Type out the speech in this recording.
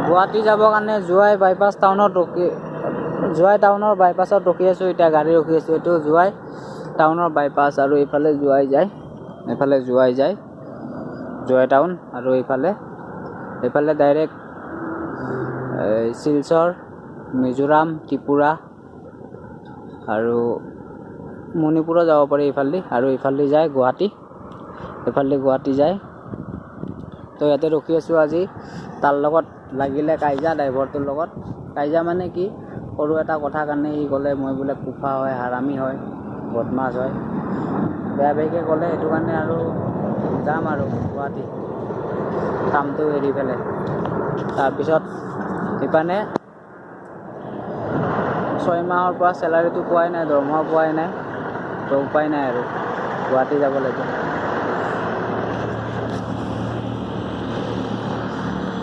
গুৱাহাটী যাবৰ কাৰণে জোৱাই বাইপাছ টাউনত ৰখি, জোৱাই টাউনৰ বাইপাছত ৰখি আছোঁ। এতিয়া গাড়ী ৰখি আছোঁ। এইটো জোৱাই টাউনৰ বাইপাছ আৰু এইফালে জোৱাই যায়, এইফালে জোৱাই যায়, জোৱাই টাউন। আৰু এইফালে ডাইৰেক্ট শিলচৰ, মিজোৰাম, ত্ৰিপুৰা আৰু মণিপুৰো যাব পাৰি এইফালেদি। আৰু এইফালেদি যায় গুৱাহাটী, এইফালেদি গুৱাহাটী যায়। তো ইয়াতে ৰখি আছোঁ। আজি তাৰ লগত লাগিলে কাইজা, ড্ৰাইভাৰটোৰ লগত কাইজা। মানে কি, সৰু এটা কথা কাৰণে সি ক'লে মই বোলে কুফা হয়, হাৰামি হয়, বদমাছ হয়, বেয়া বেয়িকৈ ক'লে। সেইটো কাৰণে আৰু যাম আৰু গুৱাহাটী কামটো এৰি পেলাই। তাৰপিছত ইপানে 6 মাহৰ পৰা চেলাৰীটো পোৱাই নাই, দৰমহা পোৱাই নাই। তো উপায় নাই আৰু গুৱাহাটী যাব লাগিব।